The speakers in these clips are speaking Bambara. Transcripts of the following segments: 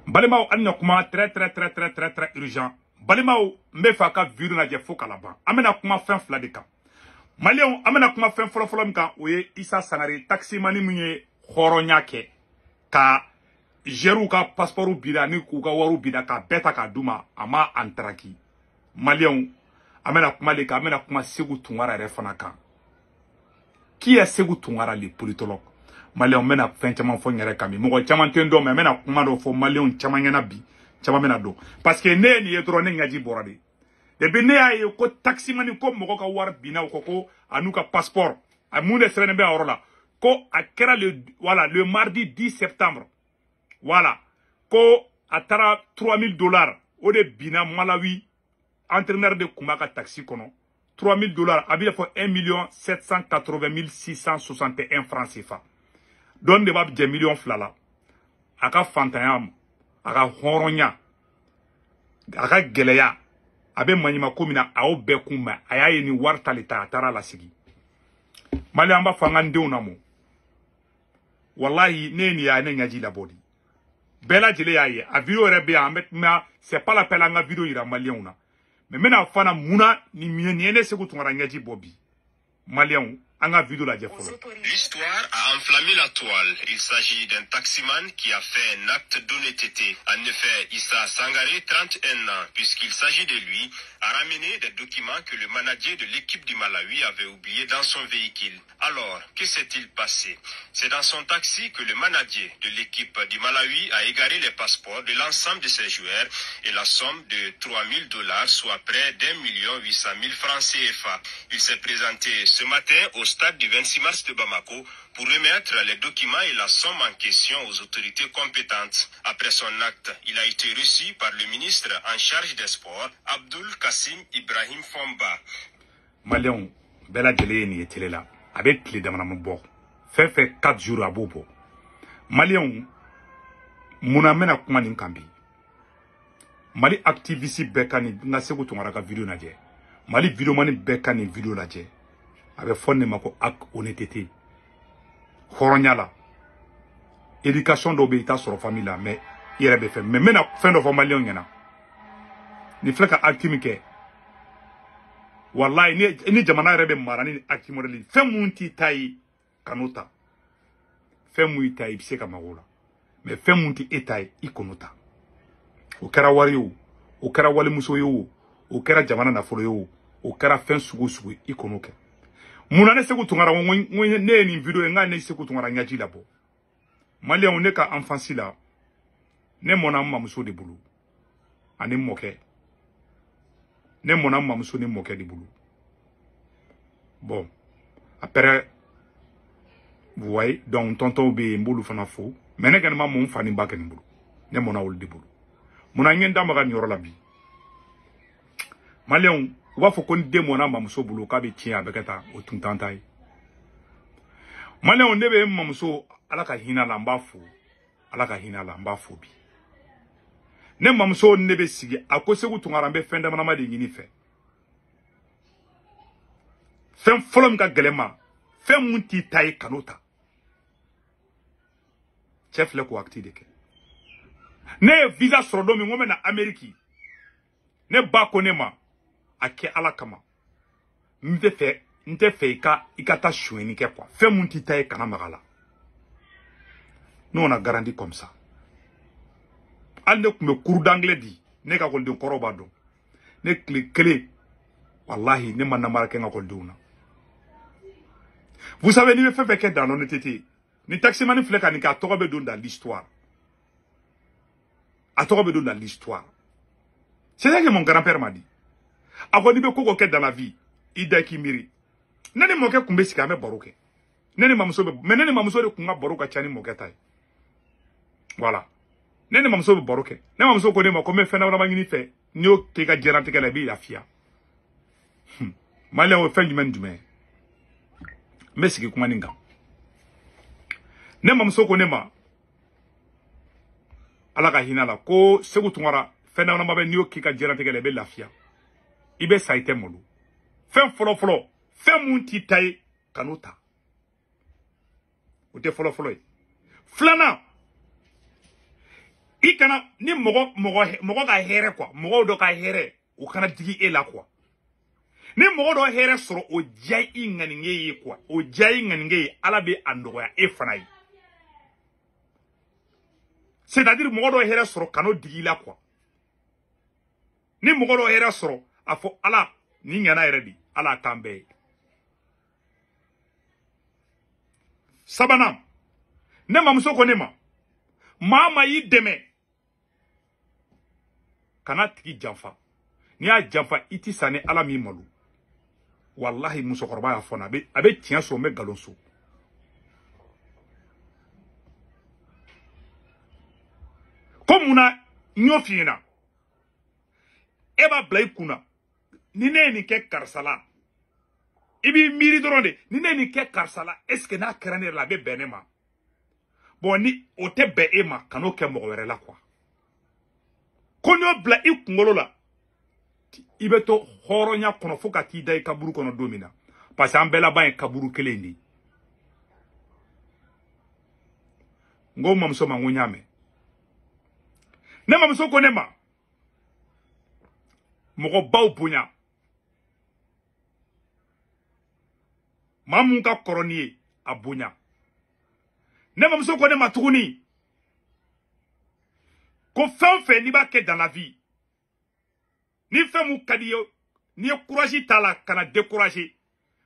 Balimaw, an na kuma très très très très très très urgent. Balimaw, n bɛ fɛ a ka vidéo lajɛ fo k'a laban. An bɛna kuma fɛn fila de kan. Maliyɛnw, an bɛna kuma fɛn fɔlɔ-fɔlɔ min kan, o ye Isa Sangare, taximani min ye hɔrɔnya kɛ ka gɛrɛw ka passeport bira ni k'u ka wariw bira k'a bɛɛ ta k'a d'u ma, a ma antaraki. Maliyɛnw, an bɛna kuma de kan, an bɛna kuma Segu Tunkara yɛrɛ fana kan. Qui est Segu Tunkara, le politologue? Maliyɛnw, n bɛna fɛn caman fɔ n yɛrɛ kan bi. Mɔgɔ caman tɛ n dɔn, mais n bɛna kuma dɔ fɔ maliyɛnw caman ɲɛna bi, caman bɛna dɔn. Parce que ne ye nin ye dɔrɔn, ne ɲɛji bɔra de. Depuis ne y'a ye ko taximani ko mɔgɔ ka wari binna o kɔ, ko a n'u ka passeport, a mun de sɛbɛnnen bɛ a yɔrɔ la, ko a kɛra le, voilà, le mardi 10 septembre, voilà, ko a taara 3000 dollars o de binna Malawi entraîneur de kun b'a ka taxi kɔnɔ. 3000 dollars, a bɛ fɔ 1 million 780 661 francs CFA. Dɔɔni de b'a jɛ miliyɔn 2 la. A ka fantanya ma, a ka hɔrɔnya, a ka gɛlɛya, a bɛ maɲuman min na, a y'o bɛɛ kun mɛ, a y'a ye ni wari tali ta, a taara lasigi. Mali, an b'a fɔ an k'an denw lamɔ. Walahi, ne ye nin ye, a ye ne ɲɛji labɔ de. Bɛɛ lajɛlen y'a ye, a vidéo yɛrɛ bɛ yan. An bɛ mais c'est pas la peine an ka vidéo yira maliyɛnw na, mais n bɛna fana munna nin ye ne Segu Tunkara ɲɛji bɔ bi. Maliyɛnw, an ka vidéo lajɛ fɔlɔ. L'histoire a enflammé la toile. Il s'agit d'un taximan qui a fait un acte d'honnêteté. En effet, Issa Sangaré, 31 ans, puisqu'il s'agit de lui, a ramené des documents que le manager de l'équipe du Malawi avait oubliés dans son véhicule. Alors, que s'est-il passé? C'est dans son taxi que le manager de l'équipe du Malawi a égaré les passeports de l'ensemble de ses joueurs et la somme de 3000 dollars, soit près d'1 800 000 francs CFA. Il s'est présenté ce matin au stade du 26 mars de Bamako pour remettre les documents et la somme en question aux autorités compétentes. Après son acte, il a été reçu par le ministre en charge des Sports, Abdoul Kassim Ibrahim Fomba. Maliyɛnw, bɛɛ lajɛlen ye nin ye télé la, a bɛ tile damadama bɔ, fɛn fɛn 4 jours a b'o bɔ. Maliyɛnw, munna n bɛna kuma nin kan bi? Mali activiste bɛɛ ka nin n ka Segu Tunkara ka vidéo lajɛ. Mali videomani bɛɛ ka nin vidéo lajɛ. A bɛ fɔ nin ma ko acte honnêteté, hɔrɔnya la. Éducation dɔw bɛ yen, i t'a sɔrɔ famille la, mais i yɛrɛ bɛ fɛ. Mais n bɛna fɛn dɔ fɔ maliyɛnw ɲɛna. Nin filɛ ka acte min kɛ, walayi, ni jamana yɛrɛ bɛ mara ni acte modèle, fɛn mun t'i ta ye, kan'o ta. Fɛn mun y'i ta ye, i bɛ se ka mago la, mais fɛn mun tɛ e ta ye, i kɔn'o ta. O kɛra wari ye o, o kɛra walimuso ye o, o kɛra jamana nafolo ye o, o kɛra fɛn sugu o sugu ye, i kɔn'o kɛ. Munna ne Segu Tunkara ko ne ye nin vidéo ye, n k'a ne Segu Tunkara ɲɛji labɔ? Maliyɛnw, ne ka enfance la, ne mɔnna n mamuso de bolo ani n mɔkɛ. Ne mɔnna n mamuso ni mɔkɛ de bolo. Bon, après, vous voyez, donc tonton bɛ yen, n b'olu fana fo, mais ne kɔni ma mɔ n fa ni ba kɔni bolo, ne mɔnna olu de bolo. Munna n ye n da maga nin yɔrɔ la bi? Maliyɛnw, u b'a fɔ ko ni den mɔnna mamuso bolo k'a bɛ tiɲɛ, a bɛ kɛ tan, o tun t'an ta ye. Maliyɛnw, ne bɛ n mamuso, Ala ka hinɛ la, n b'a fo. Ala ka hinɛ la, n b'a fo bi. Ne mamuso, ne bɛ sigi, a ko: "Segu Tunkara, n bɛ fɛn damadama de ɲini fɛ. Fɛn fɔlɔ min ka gɛlɛn ma, fɛn mun t'i ta ye, kan'o ta." Cɛ filɛ k'o acte de kɛ. Ne ye visa sɔrɔ don min, n ko n bɛ na Amérique, ne ba ko ne ma: "A kɛ Ala kama, n tɛ fɛ i ka taa sonyɛni kɛ quoi. Fɛn mun t'i ta ye, kana maga la." Nous, on a grandi comme ça. Hali ne tun bɛ cours d'anglais di, ne ka ekɔliden kɔrɔw b'a dɔn. Ne tile kelen, walahi, ne ma namara kɛ n ka ekɔlidenw na. Vous savez, n'i bɛ fɛn fɛn kɛ dans l'honnêteté, ni taximani filɛ ka nin kɛ, a tɔgɔ bɛ don dans l'histoire, a tɔgɔ bɛ don dans l'histoire. C'est ça que mon grand-père m'a dit. A ko n'i bɛ ko ko kɛ dans la vie, i da k'i miiri. Ne ni mɔkɛ tun bɛ sigi, an bɛ baro kɛ. Ne ni mamuso bɛ, mais ne ni mamuso de tun ka baro ka ca ni mɔkɛ ta ye. Voilà, ne ni mamuso bɛ baro kɛ. Ne mamuso ko ne ma ko n bɛ fɛn dama ɲini fɛ, n'i y'o kɛ i ka diɲɛlatigɛ la, i b'i lafiya. Maliyɛn, o ye fɛn jumɛn ni jumɛn ye? N bɛ sigi kuma nin kan. Ne mamuso ko ne ma, Ala ka hinɛ la, ko: "Segu Tunkara, fɛn dama bɛ, n'i y'o k'i ka diɲɛlatigɛ la, i bɛ lafiya, i bɛ sa, i tɛ malo. Fɛn fɔlɔ fɔlɔ, fɛn mun t'i ta ye, kan'o ta." O tɛ fɔlɔ fɔlɔ ye. Filanan, I kana ni mɔgɔ ka hɛrɛ quoi, mɔgɔw dɔ ka hɛrɛ o kana digi e la quoi. Ni mɔgɔ dɔ hɛrɛ sɔrɔ o diya i ŋaninge ye quoi, o diya i ŋaninge ye, Ala bɛ a nɔgɔya e fana ye. C'est-à-dire mɔgɔ dɔ hɛrɛ sɔrɔ kan'o digi i la quoi. Ni mɔgɔ dɔ hɛrɛ sɔrɔ a fɔ Ala ni ɲana yɛrɛ di, Ala k'an bɛɛ ye. Sabanan, ne mamuso ko ne ma, maa ma y'i dɛmɛ kana tigi janfa. N'i y'a janfa i ti sa ni Ala m'i malo. Wallahi musokɔrɔba y'a fɔ n na, a bɛ tiɲɛ so, n bɛ nkalon so. Ko munna n y'o f'i ɲɛna, e b'a bila i kunna ni ne ye nin kɛ karisa la, i b'i miiri dɔrɔn de, ni ne ye nin kɛ karisa la, est ce que n'a kɛra ne yɛrɛ la a bɛ bɛn ne ma? Bon, ni o tɛ bɛn e ma, kan'o kɛ mɔgɔ wɛrɛ la quoi. Ko n'i y'o bila i kunkolo la, i bɛ to hɔrɔnya kɔnɔ fo ka t'i da i kaburu kɔnɔ don min na, parce que an bɛɛ laban ye kaburu kelen de ye. N ko mamuso ma, n ko n y'a mɛn. Ne mamuso ko ne ma, mɔgɔbaw bonya, maa mun ka kɔrɔ n'i ye a bonya. Ne mamuso ko ne ma tuguni ko fɛn o fɛn n'i b'a kɛ dans la vie, ni fɛn mun ka di ye, n'i ye courage t'a la, kana décourager,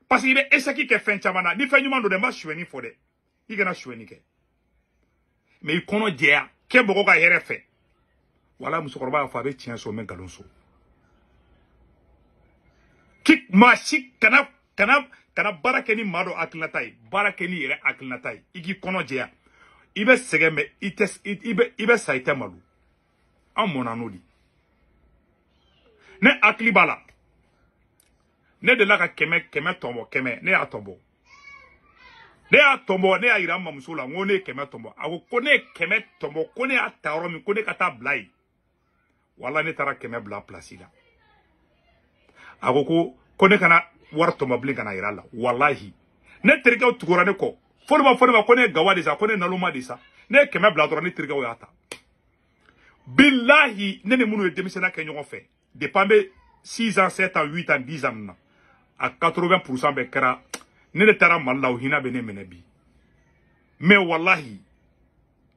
parce que i bɛ échec kɛ fɛn caman na. Ni fɛn ɲuman don dɛ, n ma sonyɛni fɔ dɛ, i kana sonyɛni kɛ, mais i kɔnɔ jɛya, kɛ mɔgɔ ka hɛrɛ fɛ. Wala musokɔrɔba y'a fɔ, a bɛ tiɲɛ so, n bɛ nkalon so. Ki maa si kana kana kana baara kɛ ni maa dɔ hakilinata ye, baara kɛ n'i yɛrɛ hakilinata ye. I k'i kɔnɔ jɛya, i bɛ sɛgɛn, mais i tɛ i bɛ sa, i tɛ malo. An mɔnna n'o de. Ne hakili b'a la, ne delila ka kɛmɛ tɔnbɔ, kɛmɛ ne y'a tɔnbɔ, ne y'a tɔnbɔ, ne y'a yira n mamuso la, n ko ne ye 100 tɔnbɔ. A ko ko ne ye 100 tɔnbɔ, ko ne y'a ta yɔrɔ min, ko ne ka taa bila yen. Wala ne taara 100 bila place la. A ko ko ne kana wari tɔnbɔ bilen, kana yira a la. Walahi ne terikɛw tugura ne kɔ, fo ne ma fɔ ne ma ko ne ye gawa de sa, ko ne ye naloma de sa. Ne ye 100 bila dɔrɔn, ne terikɛw y'a ta. Bilahi ne ni minnu ye denmisɛnninya kɛ ɲɔgɔn fɛ, depuis an bɛ 6 ans, 7 ans, 8 ans, 10 ans na, a 80% bɛɛ kɛra ne de taara Mali la, o hinɛ bɛ ne minɛ bi. Mais walahi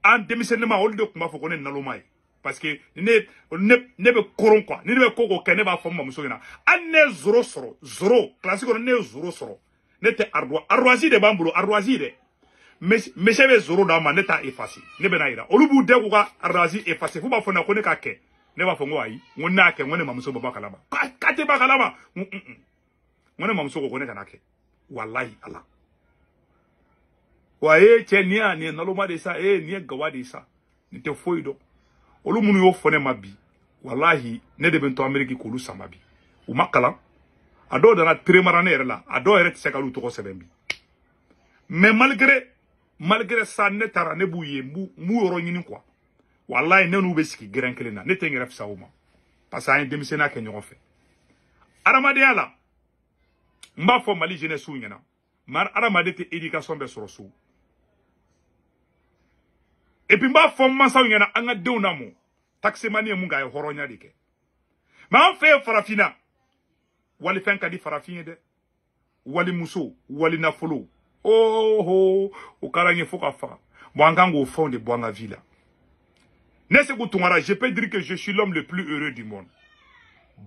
an denmisɛnninma olu de tun b'a fɔ ko ne naloma ye, parce que ne bɛ koron quoi. Ni ne bɛ ko kɛ, ne b'a fɔ n mamuso ɲɛna, hali ne ye zéro sɔrɔ, zéro kilasi kɔnɔ, ne ye zéro sɔrɔ, ne tɛ ardoise de b'an bolo, ardoise dɛ, monsieur bɛ zéro d'a ma, ne t'a effacer, ne bɛ n'a yira. Olu b'u dɛn k'u ka ardoise effacer, f'u b'a fɔ ne ko ne k'a kɛ. Ne b'a fɔ n ko ayi, n ko ne y'a kɛ, n ko ne mamuso bɛ bɔ a kalama. K'a tɛ bɔ a kalama. N ko ne mamuso ko ko ne kana kɛ. Walahi Ala. Wa e cɛ nin ye naloma de sa, e nin ye gawa de sa, nin tɛ foyi dɔn. Olu minnu y'o fɔ ne ma bi, walahi ne de bɛ n to Amérique k'olu sama bi. U ma kalan, a dɔw nana teremara ne yɛrɛ la, a dɔw yɛrɛ tɛ se k'olu tɔgɔ sɛbɛn bi. Mais malgré ça, ne taara, ne b'u ye, n b'u yɔrɔ ɲini quoi. Walahi ne n'u bɛ sigi gɛrɛn kelen na, ne tɛ n yɛrɛ fisaya u ma, parce que an ye denmisɛnninya kɛ ɲɔgɔn fɛ. Adamadenya la, n b'a fɔ Mali jeunesse ɲɛna, adamaden tɛ éducation bɛɛ sɔrɔ so. Et puis n b'a fɔ mansaw ɲɛna, an ka denw lamɔ. Taximani ye mun kɛ, a ye hɔrɔnya de kɛ. Mais an fɛ yen farafinna, walifɛn ka di farafin ye dɛ, walimuso, walinafolo, oho, o kɛra n ye fo ka faga. Bon, an kan k'o fɛnw de bɔ an ka vie la. Ne Sékou Tounkara, je peux dire que je suis l'homme le plus heureux du monde.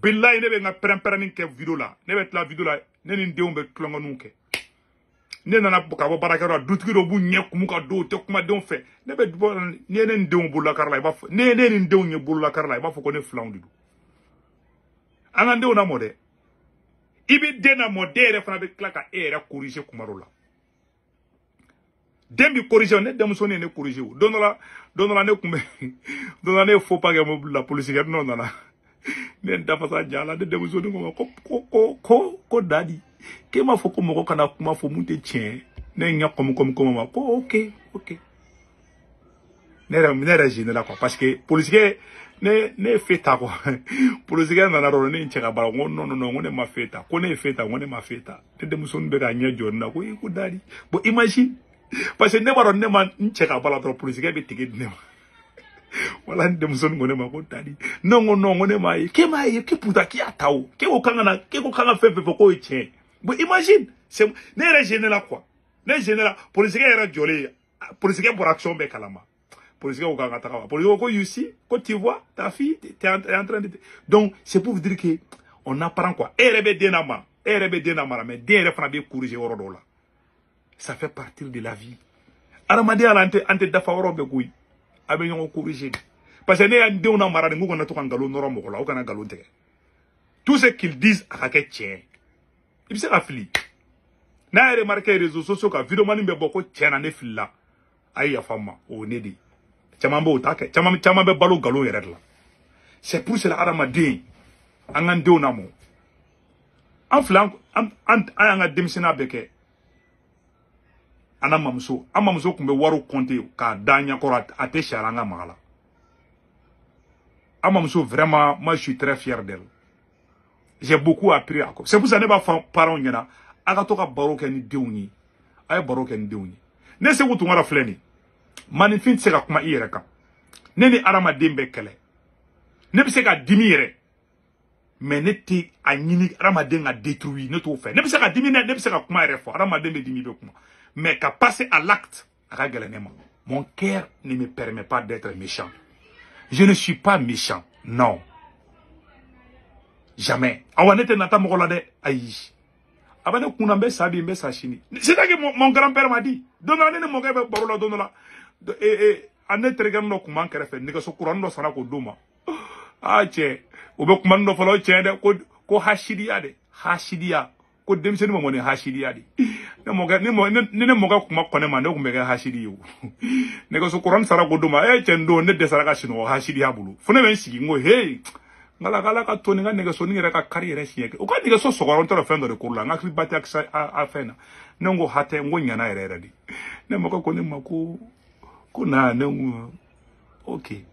Billahi ne bɛ n ka pɛrɛn-pɛrɛnni kɛ vidéo la, ne bɛ tila vidéo la, ne ni n denw bɛ tulonkɛninw kɛ. Ne nana ka bɔ baarakɛyɔrɔ la, dutigi dɔw b'u ɲɛ kumu ka don, u tɛ kuma denw fɛ. Ne bɛ bɔ, n'i ye ne ni denw bololakari la, i b'a fɔ ne ni n denw ye bololakari la, i b'a fɔ ko ne filanw de don. An k'an denw lamɔ dɛ. I bɛ den lamɔ, den yɛrɛ fana bɛ tila ka e yɛrɛ corriger kuma dɔ la. Den bi corriger, ne denmusonin ye ne corriger o. Don dɔ la ne kun bɛ, don dɔ la ne ye faux pas kɛ mobili la, polisikɛ nɔ nana. Ne ye dafasa ja la, ne denmusonin ko ma ko dadi, k'e m'a fɔ ko mɔgɔ kana kuma fɔ mun tɛ tiɲɛ ye. Ne ye n ɲɛ kɔmi ma ko ok. Ne yɛrɛ gêné la quoi, parce que polisikɛ ne ye fe ta quoi. Polisikɛ nana dɔrɔn, ne ye n cɛ ka baara, n ko non, n ko ne ma fe ta, ko ne ye fe ta, n ko ne ma fe ta. Ne denmusonin bɛ ka ɲɛ jɔ ne na ko e ko dadi. Bon, imagine, parce que ne b'a dɔn ne ma n cɛ ka baara dɔrɔn, polisikɛ bɛ tigi di ne ma. Wala n denmisɛnnin ko ne ma ko dadi. Ne ko non, ko ne m'a ye. K'e m'a ye, k'e pourtant k'i y'a ta o. K'e ko k'an ka na, k'e ko k'an ka fɛn fɛn fɔ k'o ye tiɲɛ ye. Bon, imagine, c'est ne yɛrɛ gêné la quoi. Ne gêné la, polisikɛ yɛrɛ jɔlen, polisikɛ bɔra action bɛɛ kalama. Polisikɛ ko k'an ka taga wa. Polisikɛ ko you see, ko tu vois, ta fille, t'es en train de. Donc, c'est pour vous dire que on apprend quoi. E yɛrɛ bɛ den na ma, e yɛrɛ bɛ den na mara, mais den yɛrɛ fana bɛ corriger yɔrɔ dɔw la. Ça fait partie de la vie. Adamadenya la an tɛ dafa yɔrɔ bɛɛ koyi. A bɛ ɲɔgɔn corriger de. Parce que ne y'an denw na mara de, n k'u kana to ka nkalon nɔrɔ mɔgɔ la, u kana nkalon tigɛ. Tout ce qu'ils disent a ka kɛ tiɲɛ ye. I bɛ se ka fili. N'a ye remarqué réseaux sociaux kan, vidéo mani bɛ bɔ ko tiɲɛ na ne filila. A ye yafa n ma, o ye ne de ye. Caman b'o ta kɛ, caman caman bɛ balo nkalon yɛrɛ de la. C'est pour cela hadamaden an k'an denw lamɔ. An filɛ an an an y'an ka denmisɛnninya bɛɛ kɛ. An n'an mamuso, an mamuso tun bɛ wariw compter k'a da an ɲɛkɔrɔ, a tɛ sariya an ka maga la. An mamuso vraiment, moi je suis très fier d'elle. J'ai beaucoup appris à. C'est pour ça ne b'a fɔ parents ɲɛna, a ka to ka baro kɛ ni denw ye. A ye baro kɛ ni denw ye. Ne Seku Tunkara filɛ nin ye. Maninfin tɛ se ka kuma i yɛrɛ kan. Ne ni hadamaden bɛ kɛlɛ. Ne bɛ se ka dimi yɛrɛ. Mais ne tɛ a ɲini hadamaden ka détruire, ne t'o fɛ. Ne bɛ se ka dimi dɛ, ne bɛ se ka kuma yɛrɛ fɔ. Hadamaden bɛ dimi, i bɛ kuma. Mais ka passer à l'acte, a ka gɛlɛn ne ma. Mon cœur ne me permet pas d'être méchant. Je ne suis pas méchant. Non. Jamais. Awa ne tɛ nata mɔgɔ la dɛ. Ayi. A bɛ ne kunna n bɛ sa bi n bɛ sa sini. C'est ça que mon grand-père m'a dit. Don dɔ la ne ni mɔkɛ bɛ baro la don dɔ la. A ne terikɛ dɔ tun b'an kɛrɛfɛ nɛgɛso kuranin dɔ sanna k'o d'o ma. Ah cɛ, o bɛ kuma dɔ fɔlɔ o tiɲɛ dɛ ko ko hasidiya de. Hasidiya. Ko denmisɛnnin ma mɔ ni hasidiya de. Ne mɔkɛ ne mɔ ne ne mɔkɛ kuma kɔn ne ma ne tun bɛ kɛ hasidi ye o. Nɛgɛso kuranin sanna k'o d'o ma. Eh cɛ n don ne dɛsɛra ka sunɔgɔ hasidiya bolo. Fo ne bɛ n sigi n ko hey. Ngala kala ka to ni ka nɛgɛso ni yɛrɛ ka kari yɛrɛ siɲɛ kelen. O ka nɛgɛso sɔgɔra n t'a dɔn fɛn dɔ de kuru la. N hakili ba tɛ a fɛn na. Ne ko hatɛ n ko ɲana yɛrɛ yɛrɛ de. Ne mɔkɛ ko ne ma ko ko na ne ko ok.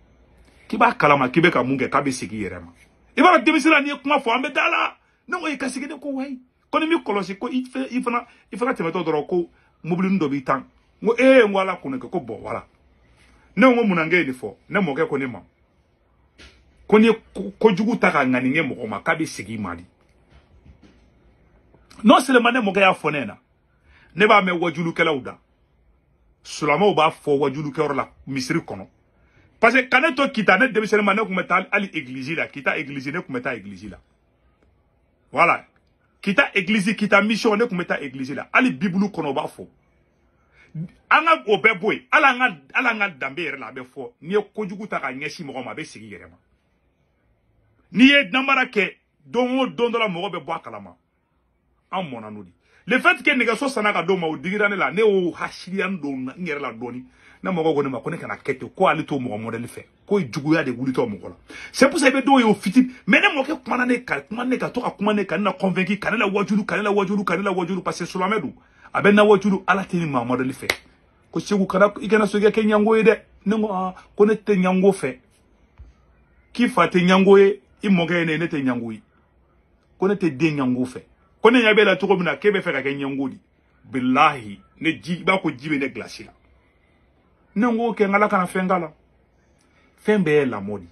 K'i b'a kalama k'i bɛ ka mun kɛ k'a bɛ segin i yɛrɛ ma. I b'a dɔn denmisɛnnin n'i ye kuma fɔ an bɛ da la. Ne ko i ka segin ne ko wayi. Ko ni m'i kɔlɔsi ko i fana tɛmɛtɔ dɔrɔn ko mobilinin dɔ b'i tan. N ko ee n ko ala ko ne kɛ ko bɔn wala. Ne ko mun na n k'e ye nin fɔ. Ne mɔkɛ ko ne ma. Ko n'i ye kojugu ta ka ŋaninkɛ mɔgɔ ma k'a bɛ segin i ma de. Non seulement ne mɔkɛ y'a fɔ ne ɲɛna, ne b'a mɛn wajulukɛlaw da. Silamɛw b'a fɔ wajulukɛyɔrɔ la misiri kɔnɔ. Parce que ka ne to Kita ne denmisɛnnin ma ne tun bɛ taa hali église la. Kita église ne tun bɛ taa église la. Voilà. Kita église, Kita mission ne tun bɛ taa église la. Hali Bible kɔnɔ o b'a fɔ. An ka o bɛɛ bɔ yen. Hali an ka danbe yɛrɛ la a bɛ fɔ. N'i ye kojugu ta ka ɲɛsin mɔgɔ ma a bɛ segin i yɛrɛ ma. N'i ye namara kɛ don o don dɔ la mɔgɔ bɛ bɔ a kalama. An mɔnna n'o de. Le fait que nɛgɛso sanna ka d'o ma o digira ne la ne y'o hasidiya don n yɛrɛ la dɔɔni. Ne mɔgɔ ko ne ma ko ne kana kɛ ten ko ale t'o mɔgɔ modèle fɛ ko juguya de wulitɔ mɔgɔ la. C'est pour ça i bɛ dɔw ye o fitini mais ne mɔkɛ kumana ne kan kuma ne kan to ka kuma ne kan ne na convaincu ka ne la wajulu ka ne la wajulu ka ne la wajulu parce que silamɛ don a bɛ na wajulu ala tɛ ni maa modèle fɛ. Ko Segu kana i kana so i ka kɛ ɲango ye dɛ. Ne ko aa ko ne tɛ ɲango fɛ. K'i fa tɛ ɲango ye i mɔkɛ ye ne ne tɛ ɲango ye. Ko ne tɛ den ɲango fɛ. Ko ne ɲɛ b'e la cogo min na k'e bɛ fɛ ka kɛ ɲango de. Bilahi ne ji i b'a ko ji bɛ ne gilasi la. Ne ko kɛ n ala kana fɛn k'a la. Fɛn bɛɛ ye lamɔ de.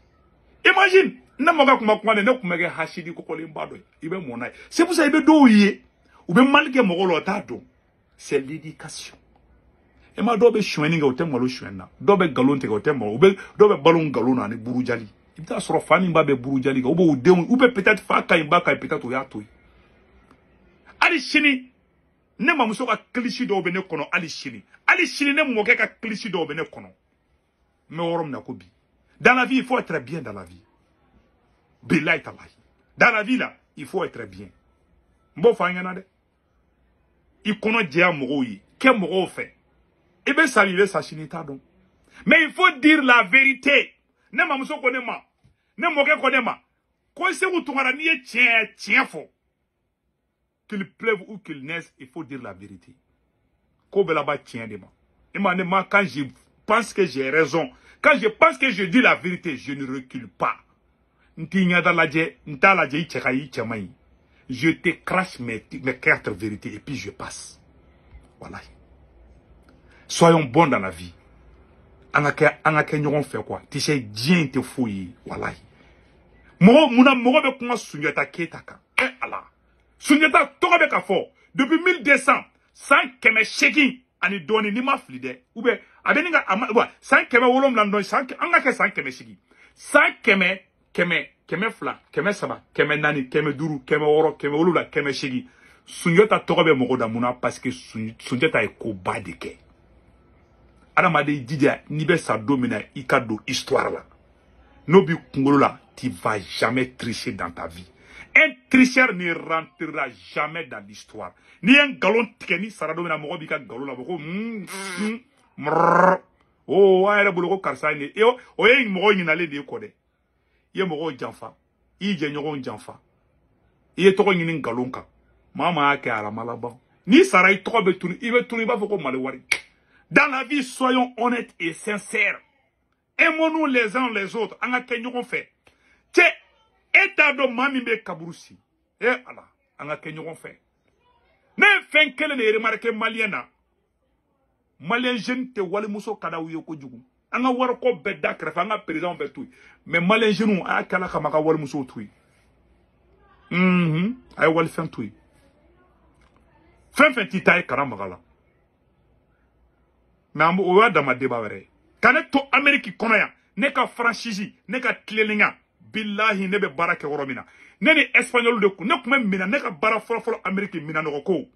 Imagine ne mɔkɛ kun ma kuma de ne kun bɛ kɛ hasidi kɔkɔlenba dɔ ye. I bɛ mɔn n'a ye. C'est pour ça i bɛ dɔw ye u bɛ mali kɛ mɔgɔw la u t'a dɔn. C'est l'éducation. E ma dɔw bɛ sonyɛni kɛ u tɛ malo sonyɛni na. Dɔw bɛ nkalon tigɛ u tɛ malo. Dɔw bɛ balo nkalon na ani burujali. I bɛ taa sɔrɔ fa ni ba bɛ burujali kɛ ou bien u denw ou bien peut-être fa ka ɲi ba ka ɲi peut-être o y'a to yen. Hali sini ne mamuso ka kilisi dɔw bɛ ne kɔnɔ hali sini. Hali sini ne mɔkɛ ka kilisi dɔw bɛ ne kɔnɔ. N bɛ yɔrɔ min na ko bi. Dans la vie, il faut être bien dans la vie. Bilahi talahi. Dans la vie là, il faut être bien. N b'o fɔ an ɲɛna dɛ. I kɔnɔ jɛya mɔgɔw ye. Kɛ mɔgɔw fɛ. I bɛ sa bi i bɛ sa sini i t'a dɔn. Mais il faut dire la vérité. Ne mamuso ko ne ma. Ne mɔkɛ ko ne ma. Ko Seku Tunkara n'i ye tiɲɛ tiɲɛ fɔ. Qu'il pleuve ou qu'il neige, il faut dire la vérité. Ko bɛɛ laban tiɲɛ de ma. E ma ne ma quand je pense que j'ai raison, quand je pense que je dis la vérité, je ne recule pas. N t'i ɲɛda lajɛ, n t'a lajɛ i cɛ ka ɲi i cɛ man ɲi. Je te crache mes quatre vérités et puis je passe. Voilà. Soyons bons dans la vie. An ka kɛ ɲɔgɔn fɛ quoi. Tu sais, diɲɛ in tɛ foyi ye, walahi. Mɔgɔ munna mɔgɔ bɛ kuma Sunjata Keyita kan? Eh Ala. Sunjata tɔgɔ bɛ ka fɔ depuis 1200, san 800 ani dɔɔni, n'i ma fili dɛ. Ou bien a bɛ nin ka a ma wa san 700 dɔɔni, san an ka kɛ san 800. San 100, 100, 200, 300, 400, 500, 600, 700, 800. Sunjata tɔgɔ bɛ mɔgɔ da mun na? Parce que Sunjata ye koba de kɛ. Adamaden jija, n'i bɛ sa don min na, i ka don histoire la. N'o b'i kunkolo la, tu vas jamais tricher dans ta vie. Un tricheur ne rentrera jamais dans l'histoire. N'i ye nkalon tigɛ, ni sara don min na, mɔgɔ b'i ka nkalon labɔ ko mrrr. Oh, an yɛrɛ bolo ko karisa ye nin ye. O ye mɔgɔ ɲinalen de ye kɔ dɛ. I ye mɔgɔw janfa, i y'i jɛɲɔgɔnw janfa, i ye tɔgɔ ɲini nkalon kan. Maa maa y'a kɛ arama laban. N'i sara, i tɔgɔ bɛ tunu, i bɛ tunu, i b'a fɔ ko Mali wari. Dans la vie, soyons honnêtes et sincères. Aimons-nous les uns les autres. An ka kɛ ɲɔgɔn fɛ. Cɛ, e t'a dɔn maa min bɛ kaburu si. E Ala, an ka kɛ ɲɔgɔn fɛ. Ne ye fɛn kelen de remarqué malien na. Malien jeune tɛ walimuso ka d'aw ye kojugu. An ka wariko bɛɛ da kɛrɛfɛ, an ka président bɛɛ to yen. Mais malien jeune, a y'a kɛ Ala kama, a ka walimusow to yen. A ye walifɛn to yen. Fɛn fɛn t'i ta ye, kana maga la. Mais o y'a dama débat wɛrɛ ye. Ka ne to Amérique kɔnɔ yan, ne ka franchise, ne ka tilennenya, bilahi ne bɛ baara kɛ yɔrɔ min na. Ne ni espagnol de kun, ne tun bɛ minɛ, ne ka baara fɔlɔ-fɔlɔ Amérique minɛnɔgɔ ko.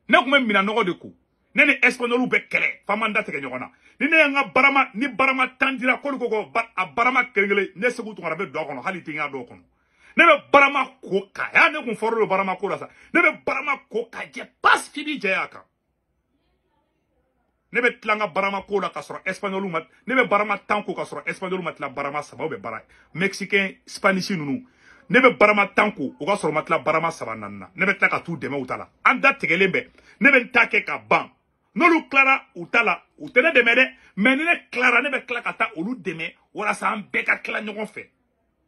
Ne tun bɛ minɛnɔgɔ de ko. Ne ni espagnol bɛ kɛlɛ, f'an m'an da tigɛ ɲɔgɔn na. Ni ne ye n ka barama, ni barama tan dira, k'olu ko ko a barama kelen kelen, ne Segu Tunkara bɛ don a kɔnɔ, hali tɛ n y'a dɔw kɔnɔ. Ne bɛ barama ko ka, ya ne kun fɔra don barama ko la sa. Ne bɛ barama ko ka jɛ pas f'i b'i jɛ a kan. Ne bɛ tila n ka barama ko la ka sɔrɔ espagnol ma, ne bɛ barama tan ko ka sɔrɔ espagnol ma tila barama saba, bɛ bara mexicain spanish ninnu. Ne bɛ barama tan ko o ka sɔrɔ ma tila barama saba naani na. Ne bɛ tila ka t'u dɛmɛ u ta la. An da tigɛlen bɛ. Ne bɛ n ta kɛ ka ban. N'olu tilara u ta la, u tɛ ne dɛmɛ dɛ. Mais ni ne tilara, ne bɛ tila ka taa olu dɛmɛ walasa an bɛɛ ka tila ɲɔgɔn fɛ.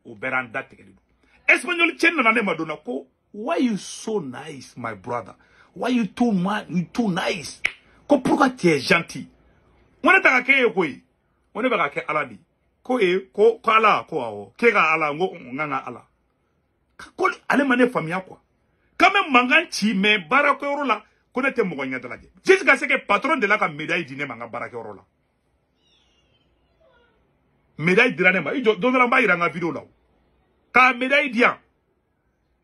O bɛɛ an da tigɛlen don. Espagnol cɛ nana ne ma don na ko why you so nice, my brother? Why you too you too nice? Ko pourquoi tu es gentil? N ko ne ta ka kɛ e ye koyi. N ko ne bɛ ka kɛ Ala de ye. Ko e ko ko Ala ko awɔ. K'e ka Ala, n ko n kan ka Ala. Ko ale ma ne faamuya quoi. K'an bɛ mankan ci mais baarakɛyɔrɔ la ko ne tɛ mɔgɔ ɲɛdalajɛ. Jusqu'à ce que patron de la ka médaille di ne ma n ka baarakɛyɔrɔ la. Médaille dira ne ma. I jɔ don dɔ la n b'a yira n ka vidéo la o. K'a médaille di yan.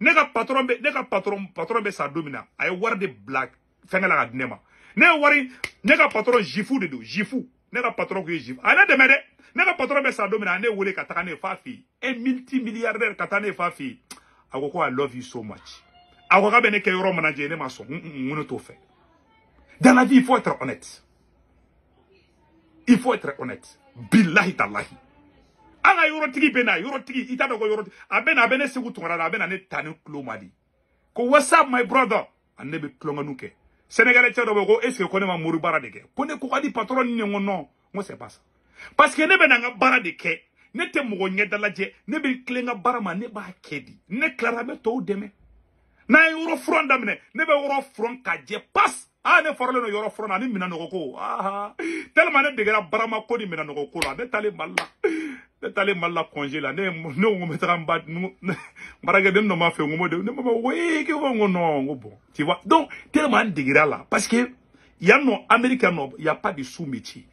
Ne ka patron bɛ, ne ka patron bɛ sa don min na, a ye wari de bila fɛnkɛ la ka di ne ma. Ne ye wari, ne ka patron juif de don, juif. Ne ka patron kun ye juif. A ye ne dɛmɛ dɛ. Ne ka patron bɛ sa don min na, a ye ne wele ka taga ne fa fɛ yen. Un multimilliardaire ka taa ne fa fɛ yen. A ko ko I love you so much. A ko k'a bɛ ne kɛ yɔrɔ manager, ne ma sɔn. N ko ne t'o fɛ. Dans la vie, il faut être honnête. Il faut être honnête. Billahi tallahi. An ka yɔrɔtigi bɛ na, yɔrɔtigi, i t'a dɔn ko yɔrɔtigi, a bɛ na, a bɛ ne Segu Tunkara la, a bɛ na ne ta ni tulo ma di. Ko what's up my brother? Ani ne bɛ tulonkɛninw kɛ. Sénégalais cɛ dɔ bɛ ko est ce que ko ne ma mori baara de kɛ? Ko ne ko ka di patron ni ne ko non. N ko c'est pas ça. Parce que ne bɛ na n ka baara de kɛ. Ne tɛ mɔgɔ ɲɛdalajɛ. Ne bɛ tilen n ka baara ma, ne b'a kɛ di. Ne tilara, n bɛ tɔw dɛmɛ. N'an ye yɔrɔ furan daminɛ, ne bɛ yɔrɔ furan ka jɛ pas. Ah, ne faralen don yɔrɔ furan na ani minɛnɔgɔ ko. Ah, tellement ne degera barama ko ni minɛnɔgɔ ko la. Ne taalen Mali la. Ne taalen Mali la congé la. Ne ko n bɛ taga n ba baarakɛden dɔ ma fɛ, n ko ne ma ko ee k'e ko n ko non, n ko bon. Tu vois, donc tellement n degera la parce que yan nɔ Amérique yan nɔ, y a pas de sous-métier.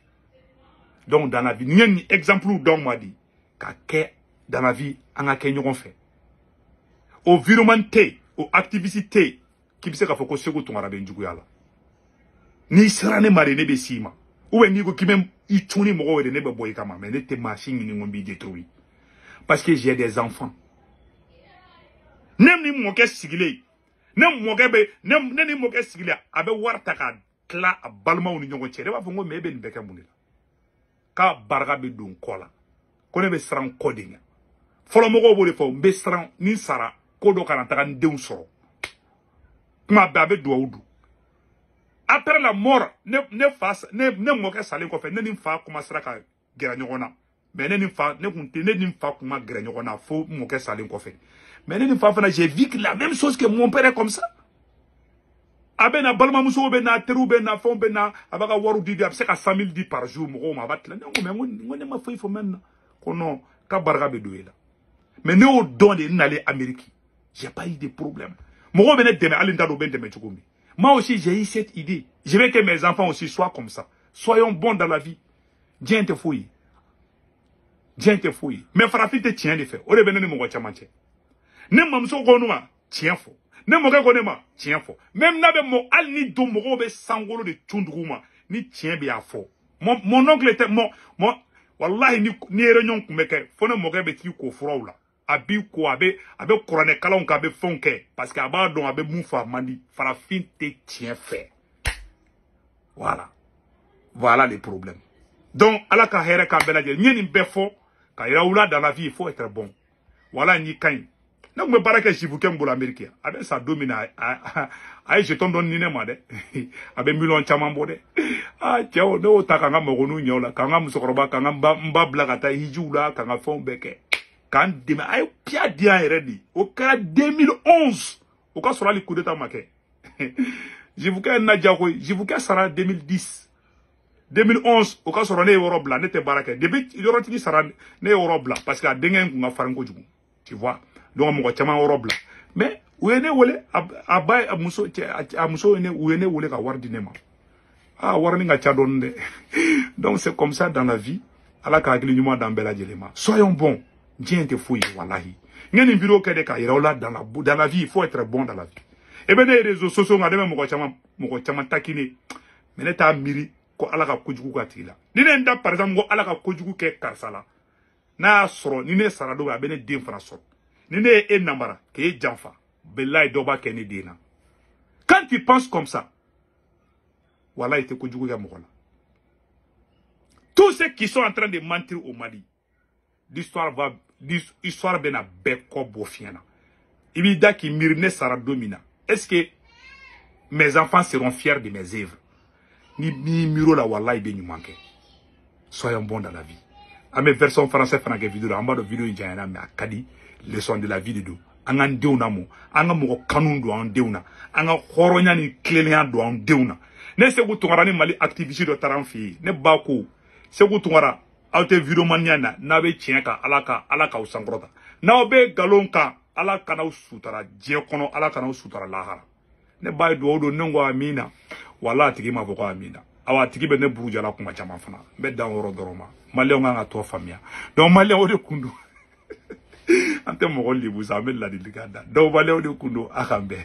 Donc dans la vie, n ye nin exemple d'aw ma di ka kɛ dans la vie, an ka kɛ ɲɔgɔn fɛ. O virement tɛ yen, o activiste tɛ yen k'i bɛ se k'a fɔ ko Segu Tunkara bɛ n juguya la. N'i sera ne ma de, ne bɛ s'i ma. Ou bien n'i ko k'i bɛ i cun ni mɔgɔw ye de, ne bɛ bɔ i kama. Mais ne tɛ maa si ɲini ko n b'i détruire. Parce que j'ai des enfants. Ne ni mɔkɛ sigilen, ne mɔkɛ bɛ, ne ni mɔkɛ sigilen, a bɛ wari ta ka tila a balimaw ni ɲɔgɔn cɛ. Ne b'a fɔ n ko mais e bɛ nin bɛɛ kɛ mun de la? K'a barika bɛ don kɔ la. Ko ne bɛ siran kɔ de ɲɛ. Fɔlɔ mɔgɔw b'o de fɔ, n bɛ siran ni sara ko dɔ kana taga n denw sɔrɔ. Kuma bɛɛ a bɛ duwawu dun. Après la mort, ne ne fa ne ne mɔkɛ salen kɔfɛ, ne ni n fa commencera ka gɛrɛ ɲɔgɔn na. Mais ne ni fa ne kun tɛ, ne ni n fa kun ma gɛrɛ ɲɔgɔn na fo mɔkɛ salen kɔfɛ. Mais ne ni fa fana, j'ai vécu la même chose que mon père est comme ça. A bɛ na balimamusow bɛ na, teriw bɛ na, fɛnw bɛ na, a b'a ka wariw di, a bɛ se ka 100 000 di par jour mɔgɔw ma, a b'a tila. Ne ko mais n ko ne ma foyi fɔ mɛn na. Ko non, k'a barika bɛ don e la. Mais ne y'o dɔn de n nalen Amérique. J'ai pas eu de problème. Mɔgɔw bɛ ne dɛmɛ, hali n t'a dɔn u bɛ n dɛmɛ cogo min. Moi aussi, j'ai eu cette idée. Je veux que mes enfants aussi soient comme ça. Soyons bons dans la vie. Diɲɛ tɛ foyi ye. Diɲɛ tɛ foyi ye. Mais farafin tɛ tiɲɛ de fɛ. O de bɛ ne ni mɔgɔ caman cɛ. Ne mamuso ko ne ma, tiɲɛ fɔ. Ne mɔkɛ ko ne ma, tiɲɛ fɔ. Même n'a bɛ mɔ, hali ni don mɔgɔw bɛ sankolo de cun dugu ma, ni tiɲɛ bɛ y'a fɔ. Mon oncle était mon wallahi ni réunion tun bɛ kɛ, fo ne mɔkɛ bɛ t'i ko furaw la. A b'i ko, a bɛ kuranɛ kalanw kɛ, a bɛ fɛnw kɛ, parce que a b'a dɔn a bɛ mun fɔ a man di. Farafin tɛ tiɲɛ fɛ. Voilà. Voilà les problèmes. Donc ala ka hɛrɛ k'an bɛɛ lajɛlen. N ye nin bɛɛ fɔ ka yira u la, dans la vie il faut être bon. Voilà, n'i ka ɲi. Ne tun bɛ baara kɛ Jibukɛ min bolo Amérique, a bɛ sa don min na, a ye jeton dɔ ni ne ma dɛ, a bɛ miliyɔn caman bɔ dɛ. Aa cɛw, ne y'o ta k'an ka magoninw ɲɛ o la, k'an ka musokɔrɔba, k'an ka n ba bila ka taa hijiw la, k'an ka fɛnw bɛɛ kɛ, k'an dɛmɛ. A ye piya di yan yɛrɛ de. O kɛra 2011, o ka sɔrɔ hali coup d'état ma kɛ. Jibukɛ ye n naja koyi. Jibukɛ sara 2010. 2011, o ka sɔrɔ ne ye yɔrɔ bila, ne tɛ baara kɛ. Depuis yɔrɔtigi sara, ne ye yɔrɔ bila parce que a denkɛ in kun ka farin kojugu, tu vois. Donc mɔgɔ caman yɔrɔ bila, mais u ye ne wele, a ba, a muso cɛ, a muso ye ne, u ye ne wele ka wari di ne ma. Ah, wari nin ka ca dɔɔni dɛ. Donc c'est comme ça dans la vie. Ala ka hakili ɲuman d'an bɛɛ lajɛlen ma. Soyons bons. Diɲɛ tɛ foyi ye, walahi. N ye nin vidéo kɛ de k'a yira aw la, dans la vie il faut être bon dans la vie. E bɛ ne ye réseaux sociaux kan, ne bɛ mɔgɔ caman taquiner, mais ne t'a miiri ko ala ka kojugu k'a tigi la. Ni ne ye n da par exemple ko ala ka kojugu kɛ karisa la, n'a y'a sɔrɔ ni ne sara don, a bɛ ne den fana sɔrɔ. Ni ne ye e namara k'e janfa, bilayi dɔ b'a kɛ ne den na. Quand tu penses comme ça, walayi i tɛ kojugu kɛ mɔgɔ la. Tous ceux qui sont en train de mentir au Mali, l'histoire bɛna bɛɛ kɔ bɔ fiɲɛ na. I b'i da k'i miiri, ne sara don min na, est-ce que mes enfants seront fiers de mes œuvres? Ni miiri o la, walayi i bɛ ɲuman kɛ. Soyons bons dans la vie. An bɛ version français fana kɛ vidéo la. An b'a dɔn vidéo in janyana, mais a ka di, leçon de la vie de don. An k'an denw lamɔ, an ka mɔgɔ kanu don an denw na, an ka hɔrɔnya ni tilennenya don an denw na. Ne Sekou Tounkara ni Mali activiste dɔ taara an fɛ yen, ne ba ko Sekou Tounkara, aw tɛ vidéomaniya na, n'aw bɛ tiɲɛ kan, ala k'aw sankɔrɔta, n'aw bɛ nkalon kan, ala kan'aw sutara diɲɛ kɔnɔ, ala kan'aw sutara lahara. Ne ba ye dugawu don, ne ko amina, wala a tigi m'a fɔ ko amina. Awa a tigi bɛ ne burujala kuma caman fana. N bɛ dan o yɔrɔ dɔrɔn ma. Maliyɛnw kan ka tɔ faamuya. Donc maliyɛnw, o de kun don. An tɛ mɔgɔ lebu sa, an bɛ ladilikan da. Donc maliyɛnw, de kun don, a k'an bɛn.